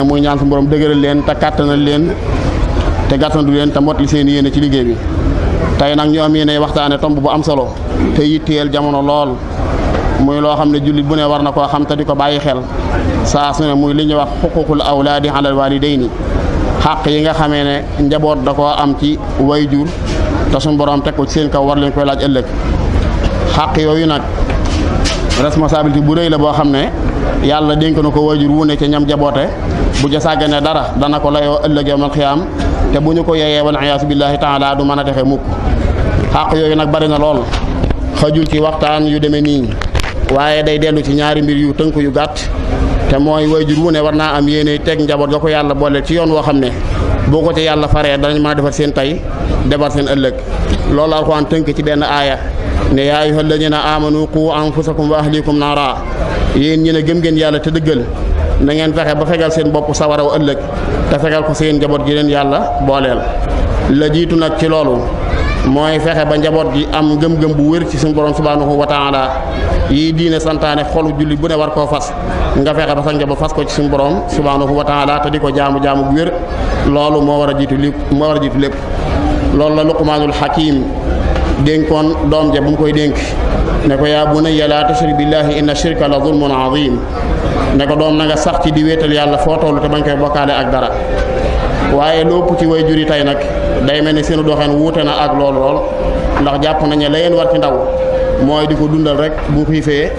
muy ñaan suñu borom dëgëral leen te kàttanal leen te gàttandu leen te mot li seen yéene ci liggéey bi. tey nag ñu am yéene waxtaane tomb bu am solo te yitteel jamono lool muy loo xam ne jullit bu ne war na koo xam te di ko bàyyi xel saa su ne muy li ñuy wax xuququl awlaadi alal walidayni xàq yi nga xamee ne njaboot da koo am ci wayjur te suñu borom teg ko ci seen kaw war leen koy laaj ëllëg. xàq yooyu nag responsabilité bu rëy la boo xam ne yàlla dénk na ko wayjur wu ne ca ñam jaboote bu ca sàggane dara dana ko layoo ëllëg yawmal xiyaam te bu ñu ko yeyee wal iyaasu billaahi taala du mën a texe mukk. xàq yooyu nag bari na lool xajul ci waxtaan yu demee nii waaye day dellu ci ñaari mbir yu tënk yu gàtt te mooy wayjur wu ne war naa am yéene teg njaboot ga ko yàlla boole ci yoon woo xam ne boo ko ci yàlla faree danañ mën a defar seen tey defar seen ëllëg. loolu Alxuraan tënk ci benn aaya ne yaa ayyuhal lazina aamanu qu anfusakum wa ahlikum naara yéen ñi ne gëm ngeen yàlla te dëggal na ngeen fexe ba fegal seen bopp sawaraw ëllëg te fegal ko seen njaboot gi leen yàlla booleel. la jiitu nag ci loolu mooy fexe ba njaboot gi am gëm-gëm bu wér ci suñu borom subhanahu wa taala yii diine santaane xolu julli bu ne war koo fas nga fexe ba sa njaboot fas ko ci suñu borom subhanahu wa taala te di ko jaamu bu wér loolu moo war a jiitu lépp. loolu la Luqmaanul Hakim dénkoon doom ja bu mu koy dénk ne ko yaa bunayya laa tushrik billaahi inna shirka la zulmun azim ne ko doom na nga sax ci di wéetal yàlla foo tollu te bañ koy bokkaale ak dara. waaye lépp ci way juri tey nag day mel ni seenu doxeen wuute na ak lool ndax jàpp nañ ne la leen war ci ndaw mooy di ko dundal rek bu xiifee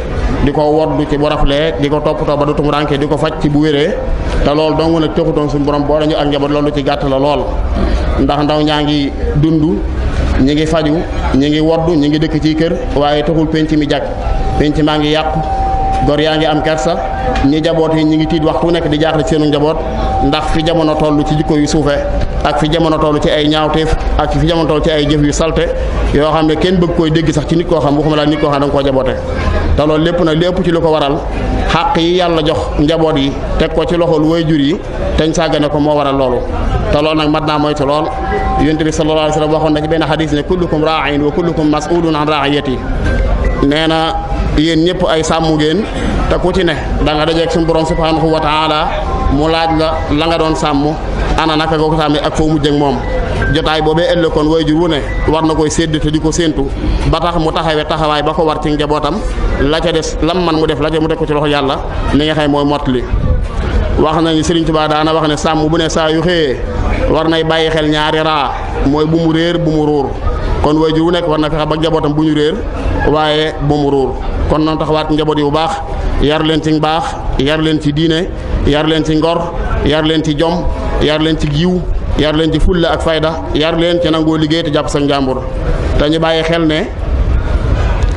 di ko woddu ci bu raflee di ko toppatoo ba du tumuraanke di ko faj ci bu wéree te loolu dong nag taxutoon suñu borom boo dañu ak njaboot loolu ci gàtt la lool. ndax ndaw ñaa ngi dund ñi ngi faju ñi ngi woddu ñi ngi dëkk ci kër waaye taxul penc mi jag penc maa ngi yàqu gor yaa ngi am kersa ñi jaboot yi ñi ngi tiit waxtu nekk di jaaxle ci seenu njaboot ndax fi jamono toll ci jikko yu suufe ak fi jamono toll ci ay ñaawteef ak fi jamono toll ci ay jëf yu salte yoo xam ne kenn bëgg koy dégg sax ci nit koo xam waxuma laa nit koo xam da nga koo jaboote. te loolu lépp nag lépp ci lu ko waral xàq yi yàlla jox njaboot yi teg ko ci loxol waajur yi teñ sàggane ko moo waral loolu. te loolu nag mat naa moytu lool yonent bi sallallahu alayhi wa sallam waxoon na ci benn xadis ne kullukum raa'in wa kullukum mas'ulun an ra'iyati nee na yéen ñëpp ay sàmm ngeen te ku ci ne da nga dajeeg suñu borom subhanahu wa taala mu laaj la nga doon sàmm ana naka nga ko sàmmee ak foo mujj ak moom. jotaay boobee ëllëg kon waajur wu ne war na koy sédd te di ko séentu ba tax mu taxawee taxawaay ba ko war ci njabootam la ca des lam man mu def la ca mu teg ko ci loxo yàlla li nga xam mooy mottali. wax nañu Sëriñ Tuubaa daana wax ne sàmm bu ne saa yu xëyee war nay bàyyi xel ñaari raa mooy bu mu réer bu mu ruur kon waajur wu nekk war na fexe ba njabootam bu ñu réer waaye bu mu ruur kon noonu taxawaat njaboot yi bu baax yar leen ci mbaax yar leen ci diine yar leen ci ngor yar leen ci jom yar leen ci giw yar leen ci fulla ak fayda yar leen ci nangoo liggéey te jàpp sa njàmbur te ñu bàyyi xel ne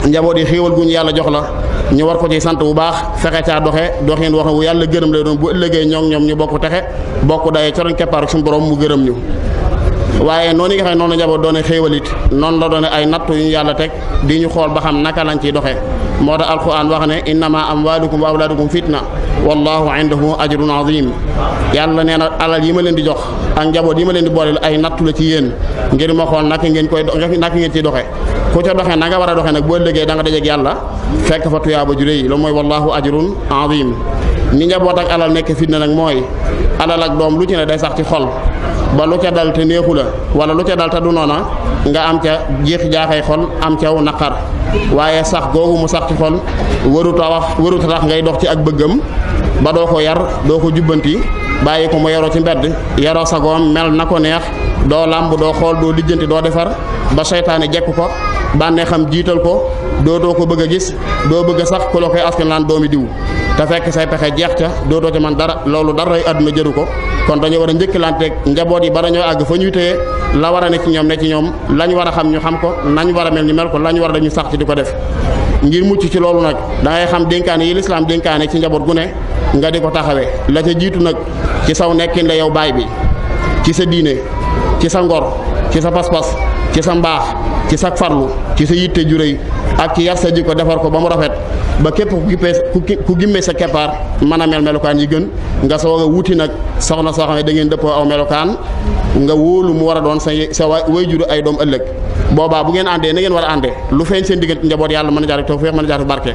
njaboot yi xéewal gu ñu yàlla jox la ñu war ko ci sant bu baax fexe caa doxin wax wu yàlla gërëm lay doon bu ëllëgee ñoom ñu bokk texe bokk daye coroñ keppaaru suñu borom mu gërëm ñu. waaye noonu yi nga xam ne noonu la njaboot doone xéewal it noonu la doone ay nattu yu ñu yàlla teg di ñu xool ba xam naka lañ ciy doxee moo tax alquran wax ne innama amwalukum wa awlaadukum fitna wallahu indahu ajrun azim yàlla nee na alal yi ma leen di jox ak njaboot yi ma leen di booleel ay nattu la ci yéen ngir ma xool naka ngeen ciy doxee ku ca doxee na nga war a doxee nag boo ëllëgee da nga dajeeg yàlla fekk fa tuyaaba ju rëy loolu mooy wallahu ajrun azim ni njaboot ak alal nekk fitna nag mooy alal ak doom lu ci ne day sax ci xol ba lu ca dal te neexu la wala lu ca dal te du noona nga am ca jeex jaaxay xol am caw naqar waaye sax googu mu sax ci xol waruta tax ngay dox ci ak bëggam ba doo ko yar doo ko jubbanti bàyyi ko mu yaroo ci mbedd yaroo sagoom mel na ko neex doo làmb doo xool doo lijjanti doo defar ba seytaane jekk ko bànnee xam jiital ko dootoo ko bëgg a gis doo bëgg a sax ku la koy askan laan doomi diw te fekk say pexe jeex ca dootoo ca man dara loolu dara àdduna jëru ko kon dañu war a njëkkalanteeg njaboot yi ba dañoo àgg fa ñuy téye la war a ne ci ñoom lañ war a xam ñu xam ko nañ war a mel ñu mel ko lañ war a dañu sax ci di ko def ngir mucc ci loolu nag da ngay xam dénkaane yi lislaam dénkaane ci njaboot gu ne nga di ko taxawee la ca jiitu nag ci saw nekkin la yow baay bi ci sa diine ci sa ngor ci sa pas-pas ci sa mbaax ci sa farlu ci sa yitte ju rëy ak ci yar sa jikko defar ko ba mu rafet ba képp ku gimmee sa keppaar mën a mel melokaan yi gën nga soog a wuti nag soxna soo xam ne da ngeen dëppoo aw melokaan nga wóolu mu war a doon sa waajur ay doom ëllëg boobaa bu ngeen àndee na ngeen war a àndee lu feeñ seen diggante njaboot yàlla mën a jaar tawfeex mën a jaar barke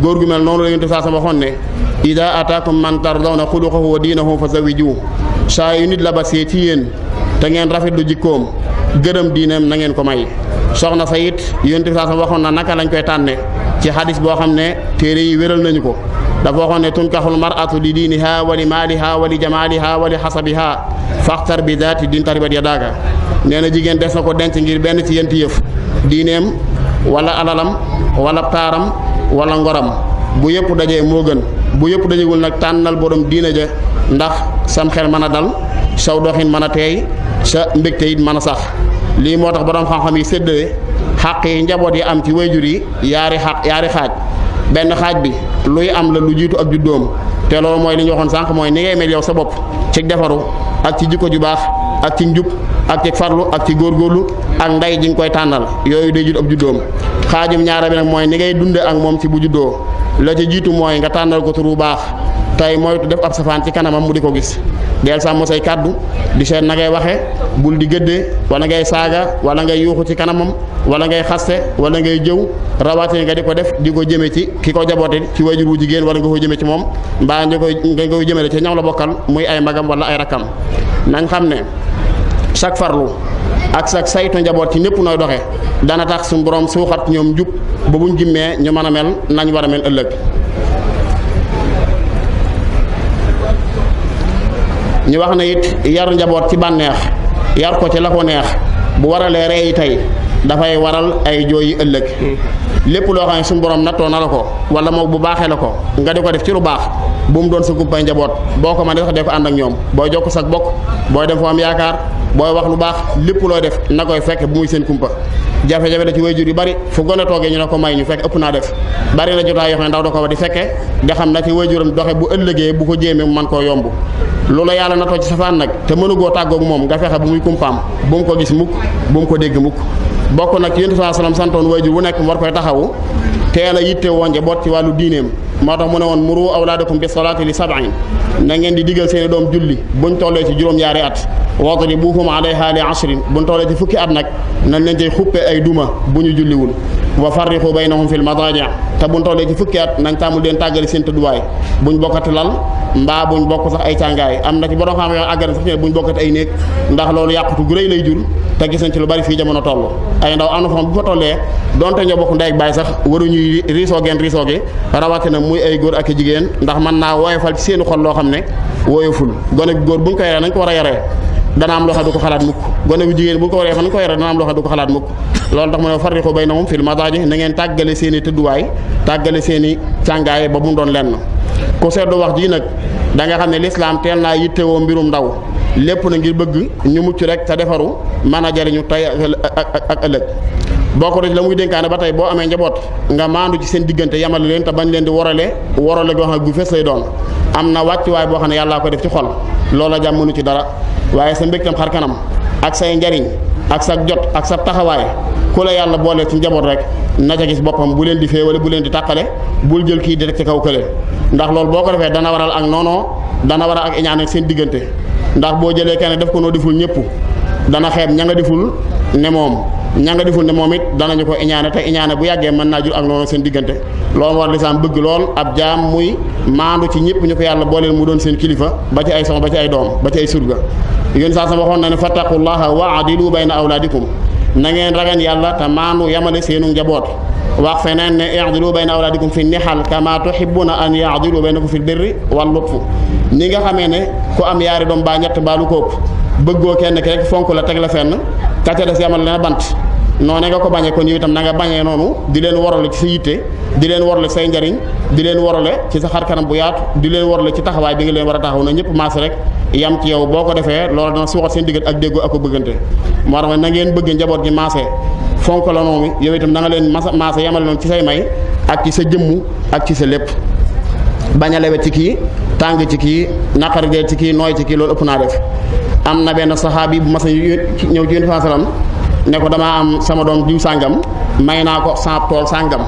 góor gu mel noonu la ngeen saa sama waxoon ne ida ataakum man tardawna xuluqahu wa diinahu fa zawiju saa yu nit la ba see ci yéen te ngeen rafetlu jikkoom gërëm diineem na ngeen ko may. soxna sa it yonent bi saa waxoon na naka lañ koy tànne ci xadis boo xam ne téere yi wéral nañu ko dafa waxoon ne tunkaxul mar'atu li diiniha wa li maaliha wa li jamaaliha wa li xasabiha faxtar bi daati din taribat yadaaka nee na jigéen des na ko denc ngir benn ci yent yëf diineem wala alalam wala taaram wala ngoram bu yëpp dajee moo gën bu yëpp dajewul nag tànnal borom diina ja ndax sam xel mën a dal saw doxin mën a teey sa mbégte it mën a sax lii moo tax borom xam-xam yi séddale xàq yi njaboot yi am ci wayjur yi yaari xaaj benn xaaj bi luy am la lu jiitu ak juddoom te loolu mooy li ñu waxoon sànq mooy ni ngay mel yow sa bopp ci defaru ak ci jikko ju baax ak ci njub ak ci farlu ak ci góorgóorlu ak nday ji nga koy tànnal yooyu day jiitu ab juddoom xaajum ñaara bi nag mooy ni ngay dunde ak moom ci bu juddoo la ci jiitu mooy nga tànnal ko tur bu baax tey moytu def ab safaan ci kanamam mu di ko gis del sàmm say kàddu di seet na ngay waxe bul di gëddee wala ngay saaga wala ngay yuuxu ci kanamam wala ngay xaste wala ngay jëw rawatina nga di ko def di ko jëme ci ki ko jaboote ci wajur wu jigéen wala nga koy jëme ci moom mbaa nga koy jëmale ci ñaw la bokkal muy ay magam wala ay rakkam nañ xam ne chaque farlu ak chaque saytu njaboot ci népp nooy doxe dana tax suñu borom suuxat ñoom njub ba buñ gimmee ñu mën a mel nañ war a mel ëllëg. ñu wax na it yar njaboot ci bànneex yar ko ci la ko neex bu waralee rey tey dafay waral ay jooyi ëllëg lépp loo xam ne suñu borom nattoo na la ko wala moom bu baaxee la ko nga di ko def ci lu baax bu mu doon sa kumpay njaboot boo ko mënee sax dee ko ànd ak ñoom booy jokk sa bokk booy dem foo am yaakaar booy wax lu baax lépp looy def na koy fekk bu muy seen kumpa jafe-jafe da ci wayjur yu bari fu gone toogee ñu ne ko may ñu fekk ëpp naa def bari na jotaay yoo xam ne ndaw da ko war di fekke di xam na ci wayjuram doxe bu ëllëgee bu ko jéemee mu mën koo yomb loolu yàlla na too ci safaan nag te mënugoo tàggoog moom nga fexe bu muy kumpaam bu mu ko gis mukk bu mu ko dégg mukk bokk nag ci yonent sallallahu alayhi wasallam santoon wayjur bu nekk mu war koy taxawu teel a yitte woon njaboot ci wàllu diineem moo tax mu ne woon muru awlaadakum bi salaati li sab'in na ngeen di digal seeni doom julli buñ tollee ci juróom-ñaari at wadribuhum alayha li ashrin buñ tollee ci fukki at nag nañ leen cay xuppe ay duma bu ñu julliwul wa farriqu baynahum fil madaaji' te buñ tollee ci fukki at nañ tàmmul leen tàggali seen tëdduwaay buñ bokkati lal mbaa buñ bokk sax ay càngaay am na ci borom xam yoo àggal sax ne buñ bokkati ay néeg ndax loolu yàqutu gu rëy lay jur te gis nañ ci lu bari fii jamono toll ay ndaw am na fa bu fa tollee donte ñoo bokk ndey ak baay sax waruñuy riisooge rawatina muy ay góor ak jigéen ndax mën naa woyofal ci seeni xol loo xam ne woyoful gone góor buñ ko yaree nañ ko war a yaree dana am loo xam du ko xalaat mukk gone bu jigéen bu ko waree fa nañ ko yaree dana am loo xam du ko xalaat mukk loolu tax mu ne farriqu baynahum fil madaaji na ngeen tàggale seen i tëdduwaay tàggale seen i càngaay ba mu doon lenn ku seetlu wax ji nag da nga xam ne lislaam teel naa yittewoo mbirum ndaw lépp na ngir bëgg ñu mucc rek te defaru mën a jariñu tey ak ëllëg boo ko def la muy dénkaane ba tey boo amee njaboot nga maandu ci seen diggante yamale leen te bañ leen di worale goo xam ne gu fees lay doon am na wàccuwaay boo xam ne yàllaa ko def ci xol loola jàmm mënu ci dara waaye sa mbégtam xar kanam ak say njariñ ak sa jot ak sa taxawaay ku la yàlla boole ci njaboot rek na ca gis boppam bu leen di féewale bu leen di tàqale bul jël kii di rek ci kaw kële ndax loolu boo ko defee dana waral ak noonoo dana waral ak iñaan ak seen diggante ndax boo jëlee kenn def ko noo deful ñëpp dana xeeb ña nga deful ne moom it danañu ko iñaane te iñaane bu yàggee mën naa jur ak noonu seen diggante loolu war lislaam bëgg lool ab jaam muy maandu ci ñëpp ñu ko yàlla booleel mu doon seen kilifa ba ci ay soxna ba ci ay doom ba ci ay surga yéen saa sama waxoon na ne fattaqullaha wa adilu bayna awlaadikum na ngeen ragal yàlla te maandu yamale seenu njaboot wax feneen ne i'dilu bayna awlaadikum fi nihal kama tuhibbuna an ya'dilu baynakum fil birri wal lutf ni nga xamee ne ku am yaari doom baa ñett baa lu ko bëggoo kenn ki rek fonk la teg la fenn ka ca des yamal leen bant noonu nga ko bañee kon yow itam na nga bañee noonu di leen warale ci sa yitte di leen warale say njariñ di leen warale ci sa xar kanam bu yaatu di leen warale ci taxawaay bi nga leen war a taxaw na ñëpp maas rek yam ci yow boo ko defee loolu dana suuxat seen diggat ak déggoo ak ko bëggante moo tax na ngeen bëgg njaboot gi maase fonk la noonu yow itam na nga leen maase yamale noonu ci say may ak ci sa jëmmu ak ci sa lépp bañ a lewet ci kii tàng ci kii naqar gee ci kii nooy ci kii loolu ëpp naa def am na benn saxaabi bu mas a ñëw ci Yonent sallam ne ko damaa am sama doom diw sàngam may naa ko sama tool sàngam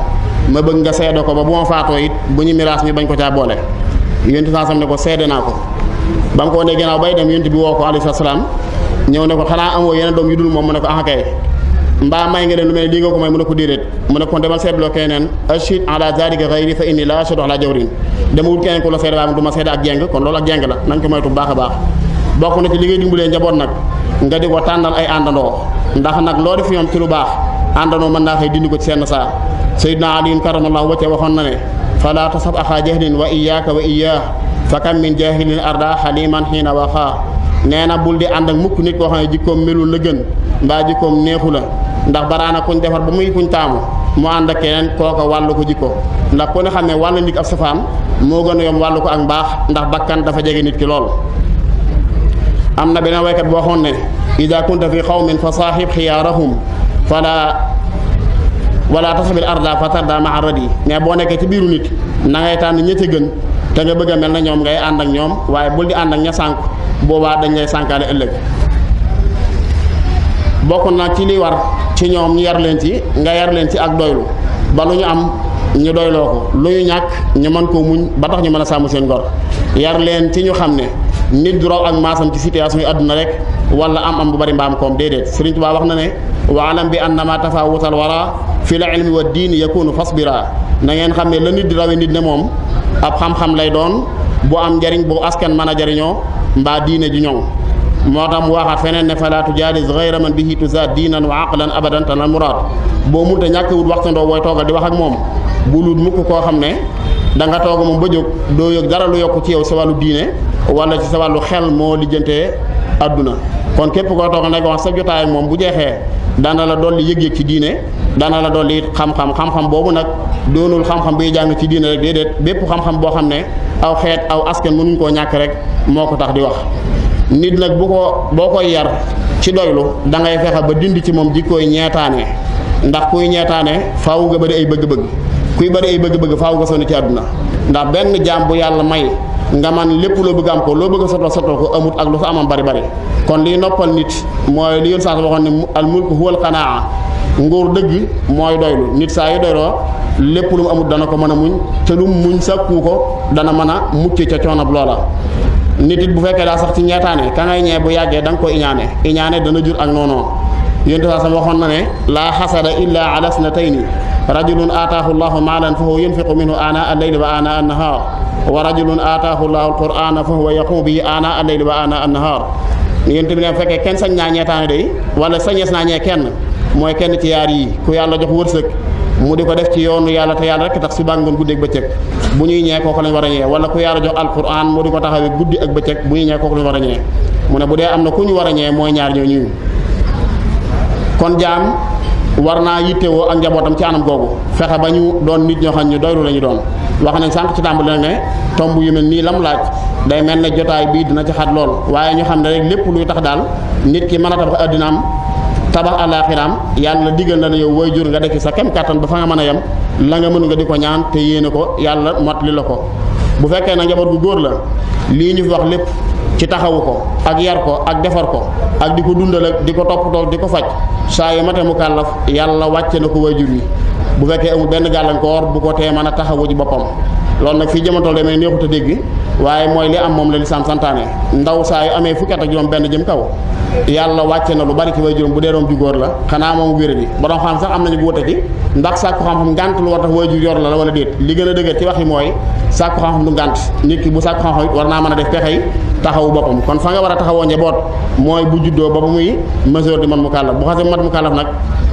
ma bëgg nga seede ko ba bu ma faatoo it bu ñu miraas ñu bañ ko caa boole Yonent sallam ne ko seede naa ko ba mu ko ne ginnaaw bay dem Yonent bi woo ko alayhi salaam ñëw ne ko xanaa amoo yeneen doom yu dul moom mu ne ko ah kay mbaa may nga leen lu mel lii nga ko may mu ne ko déedéet mu ne kon demal seetloo keneen ashhid ala zalika ghayri fa inni la ashhadu ala jawrin dama wut keneen ko la seede waaye du ma seede ak jeng kon loolu ak jeng la nañ ko moytu bu baax a baax bokk na ci li ngay dimbalee njaboot nag nga di ko tànnal ay àndandoo ndax nag loo def ñoom ci lu baax àndandoo mën naa xëy dindi ko ci seen saa sayyidina Ali karamallahu wajhahu waxoon na ne fala tasab axaa jahlin wa iyyaka wa iyyah fa kam min jahilin arda haliman xiina waxaa nee na bul di ànd ak mukk nit koo xam ne jikkoom melul la gën mbaa jikkoom neexu la ndax baraana kuñ defar ba muy kuñ taamu mu ànd ak keneen kooka wàllu ko jikko ndax ku ne xam ne wàllu nit ab safaan moo gën a yomb wàllu ko ak mbaax ndax bakkan dafa jege nit ki lool. am na beneen waykat boo waxoon ne ida kunta fi qawmin fa saaxib xiyaarahum wala tasabil arda fa tarda maa radi mais boo nekkee ci biiru nit na ngay tànn ña ca gën te nga bëgg a mel na ñoom ngay ànd ak ñoom waaye bul di ànd ak ña sànk boobaa dañ lay sànkaale ëllëg. bokk na ci li war ci ñoom ñu yar leen ci nga yar leen ci ak doylu ba lu ñu am ñu doyloo ko lu ñu ñàkk ñu mën koo muñ ba tax ñu mën a sàmm seen ngor yar leen ci ñu xam ne nit du raw ak maasam ci situation yi àdduna rek wala am bu bari mbaam koom déedéet Sëriñ Tuubaa wax na ne wa alam bi annama tafawutal wara fi la ilmi wa diini yakunu fasbira na ngeen xam ne la nit di rawe nit ne moom ab xam-xam lay doon bu am njariñ bu askan mën a jariñoo mbaa diine ji ñoŋ moo tax mu waxaat feneen ne fala tujaalis gayra man bihi tuzaad diinan wa aqlan abadan tanal muraad boo munte ñàkk wut waxtandoo booy toogal di wax ak moom bu lut mukk koo xam ne da nga toog moom ba jóg doo yëg dara lu yokk ci yow sa wàllu diine wala ci sa wàllu xel moo lijjantee adduna kon képp koo toogal nag wax sa jotaay moom bu jeexee dana la dolli yëg-yëg ci diine dana la dolli it xam-xam boobu nag doonul xam-xam biy jàng ci diine rek déedéet bépp xam-xam boo xam ne aw xeet aw askan mënuñ koo ñàkk rek moo ko tax di wax nit nag boo koy yar ci doylu da ngay fexe ba dindi ci moom jikkooy ñeetaane ndax kuy ñeetaane faaw nga bëri ay bëgg-bëgg kuy bëri ay bëgg-bëgg faaw nga sonn ci àdduna ndax benn jaam bu yàlla may nga man lépp loo bëgg am ko loo bëgg a sotoo ko amut ak lu sa amam bari kon liy noppal nit mooy li yoon saa waxoon ne al mulku huwal qanaa nguur dëgg mooy doylu nit saa yu doyloo lépp lu mu amut dana ko mën a muñ te lu mu muñ sàkku ko dana mën a mucc ca coonab loola nit it bu fekkee daa sax ci ñeetaane ka ngay ñee bu yàggee da nga ko iñaane dana jur ak noonoo yonent saa sama waxoon na ne laa xasada illa ala snatayni rajulun aataahu llahu maalan fa huwa yunfiqu minhu ana al-layli wa ana an-nahar wa rajulun aataahu llahu al-qur'ana fa huwa yaqumu bihi ana al-layli wa ana an-nahar yonent bi ne fekkee kenn sañ naa ñeetaane day wala sañees naa ñee kenn mooy kenn ci yaar yi ku yàlla jox wërsëg mu di ko def ci yoonu yàlla te yàlla rek tax si bàngoon guddi ak bëccëg bu ñuy ñee kooku lañ war a ñee wala ku yàlla jox alquran mu di ko taxawee guddi ak bëccëg bu ñuy ñee kooku lañ war a ñee mu ne bu dee am na ku ñu war a ñee mooy ñaar ñoo ñuy kon jaam war naa yittewoo ak njabootam ci anam googu fexe ba ñu doon nit ñoo xam ñu doylu la ñu doon wax nañ sànq ci tàmbali nag ne tomb yu mel nii lam laaj day mel ne jotaay bii dina ci xat lool waaye ñu xam ne rek lépp luy tax daal nit ki mën a tabax addinaam tabax àllaaxiraam yàlla digal na la yow way jur nga def sa kem kàttan ba fa nga mën a yem la nga mën nga di ko ñaan te yéene ko yàlla motali la ko bu fekkee na njaboot gu góor la lii ñu fi wax lépp ci taxawu ko ak yar ko ak defar ko ak di ko dundal ak di ko toppatoo di ko faj saa yu mate mu kàllaf yàlla wàcce na ko way jur yi bu fekkee amul benn gàllankoor bu ko tee mën a taxawu ci boppam loolu nag fii jamono demee neexut a dégg waaye mooy li am moom la lislaam santaane ndaw saa yu amee fukki at ak juróom benn jëm kaw yàlla wàcce na lu bari ci way juróom bu dee doom ju góor la xanaa moom wéradi borom xam sax am nañu bu wute ci ndax sàkku xam-xam ngànt lu war tax way jur yor la wala déet li gën a dëgër ci wax yi mooy sàkku xam-xam du ngànt nit ki bu sàkku xam-xam it war naa mën a def pexey taxawu boppam kon fa nga war a taxawoo njaboot mooy bu juddoo ba muy mesure di man mu kàllaf bu xasee mat mu kàllaf nag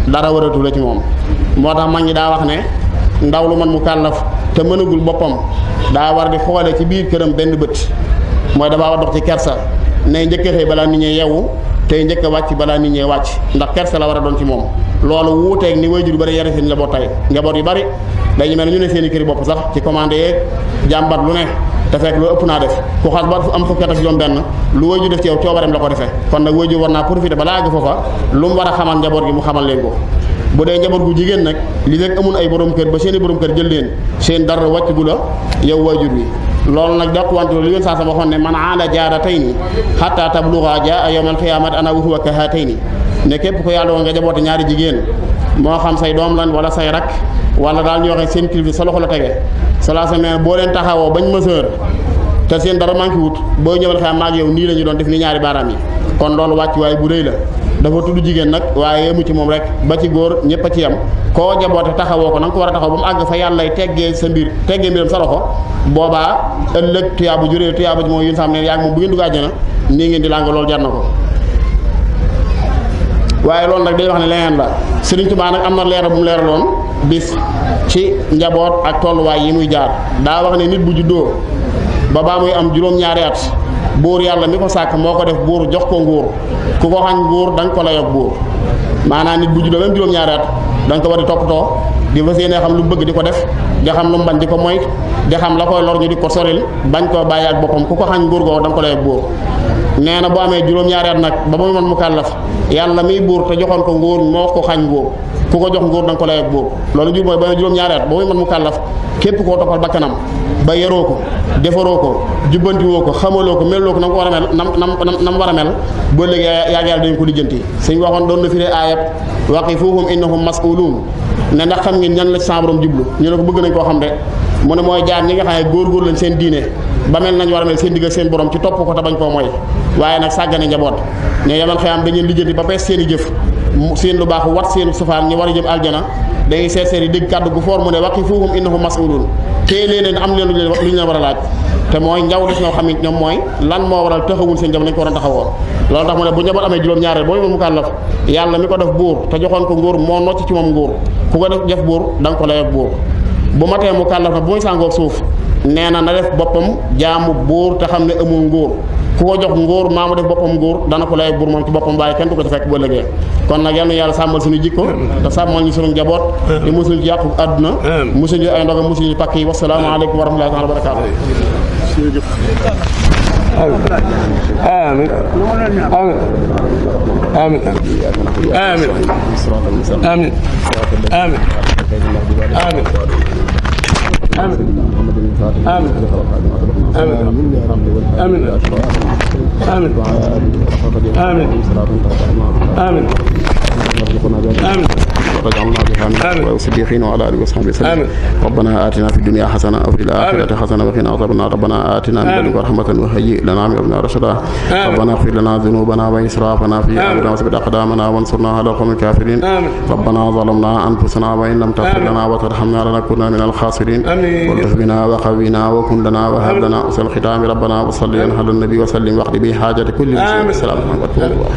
dara waratu la ci moom moo tax mag ñi daa wax ne ndaw lu man mu kàllaf te mënagul boppam daa war di xoole ci biir këram benn bët mooy damaa war dox ci kersa nay njëkk a xëy balaa nit ñi yeewu tey njëkk a wàcc balaa nit ñi wàcc ndax kersa la war a doon ci moom loolu wuuteeg ni waajur yu bari yare seen njaboot tey njaboot yu bari dañu mel ne ñu ne seen i kër bopp sax ci commandé yeeg jàmbat lu ne te fekk lu ëpp naa def ku xas ba am fukki at ak juróom benn lu waajur def ci yow coobareem la ko defee kon nag waajur war naa profité balaa àgg foofa lu mu war a xamal njaboot gi mu xamal leen ko bu dee njaboot gu jigéen nag li rek amul ay borom kër ba seen i borom kër jël leen seen dara wàcc gu la yow waajur wi loolu nag daq wante li yoon saa sama waxoon ne man aala jaaratayni hatta tabluga jaa yawmal qiyaamati ana wa huwa ka haatayni ne képp ko yàlla woon nga jaboote ñaari jigéen moo xam say doom lan wala say rak wala daal ñoo xam seen kilifa sa loxo la tege salaa sa meen boo leen taxawoo bañ mësër te seen dara manqué wut boo ñëwal xam maag yow nii la ñu doon def ni ñaari baaraam yi kon loolu wàcc waaye bu rëy la dafa tudd jigéen nag waaye yemu ci moom rek ba ci góor ñëpp a ci yem koo jaboote taxawoo ko na nga ko war a taxaw ba mu àgg fa yàlla teggee sa mbir teggee mbiram sa loxo boobaa ëllëg tuyaabu juree tuyaabu ji moom yun sam ne yaa ngi moom bu ngeen dugg àjjana nii ngeen di làng loolu jar na ko. waaye loolu nag day wax ne leneen la Sëriñ Tuubaa nag am na leeral bu mu leeraloon bis ci njaboot ak tolluwaay yi muy jaar daa wax ne nit bu juddoo ba baa muy am juróom-ñaari at buur yàlla mi ko sàkk moo ko def buur jox ko nguur ku ko xañ nguur da nga ko layoog buur maanaam nit bu juddoo même juróom-ñaari at da nga ko war di toppatoo di fas yéene xam lu bëgg di ko def di xam lu mu bañ di ko moyt di xam la koy lor ñu di ko soril bañ koo bàyyi ak boppam ku ko xañ nguur googu da nga ko layoog buur nee na boo amee juróom-ñaari at nag ba muy mën mu kàllaf yàlla miy buur te joxoon ko nguur moo ko xañ nguur ku ko jox nguur da nga ko layoog buur loolu jur mooy ba juróom-ñaari at ba muy mën mu kàllaf képp koo toppal bakkanam ba yaroo ko defaroo ko jubbantiwoo ko xamaloo ko melloo ko na nga ko war a mel nam war a mel boo léegi yaa yàlla dañu ko lijjanti suñ waxoon doon na firee aayab waqifuhum innahum mas'uluun ne ndax xam ngeen ñan la sa borom jublu ñu ne ko bëgg nañ koo xam de mu ne mooy jaar ñi nga xam ne góor-góor lañ seen diine ba mel nañ war a mel seen digg seen borom ci topp ko te bañ koo mooy waaye nag sàggane njaboot ne yamal xëyam dañuy lijjanti ba pees seen i jëf seen lu baax wat seen safaan ñi war a jëm aljana dañuy seet seen i dégg kàddu gu foor mu ne waqifuhum innahum mas'uluun téye leen am leen lu ñu leen war a laaj te mooy njaw des ñoo xam ne ñoom mooy lan moo waral taxawul seen njaboot nañ ko war a taxawoon loolu tax mu ne bu njaboot amee juróom-ñaareel boo mu kàllaf yàlla mi ko def buur te joxoon ko nguur moo nocc ci moom nguur ku ko def buur da nga ko layoog buur bu matee mu kàllaf nag bu muy sàngoog suuf nee na def boppam jaamu buur te xam ne amul nguur ku ko jox nguur maa mu def boppam nguur dana ko layoog buur moom ci boppam waaye kenn du ko ci fekk bu ëllëgee kon nag yal na yàlla sàmmal suñu jikko te sàmmal ñu suñu njaboot te musul ci yàqu àdduna musul ñu ay ndoga musul ñu pàkk yi wassalaamu aleykum wa rahmatullahi taala wa barakaatu آمين آمين آمين آمين آمين آمين آمين آمين آمين آمين آمين آمين آمين وجعلنا بها من الصديقين وعلى اله وصحبه وسلم ربنا آتنا في الدنيا حسنه وفي الاخره حسنه وقنا عذاب النار ربنا آتنا من لدنك رحمه وهيئ لنا من امرنا رشدا ربنا اغفر لنا ذنوبنا واسرافنا في امرنا وثبت اقدامنا وانصرنا على القوم الكافرين ربنا ظلمنا انفسنا وان لم تغفر لنا وترحمنا لنكونن من الخاسرين والطف بنا وقوينا وكن لنا وهب لنا حسن الختام ربنا وصل على النبي وسلم واقض به حاجه كل مسلم السلام عليكم ورحمه الله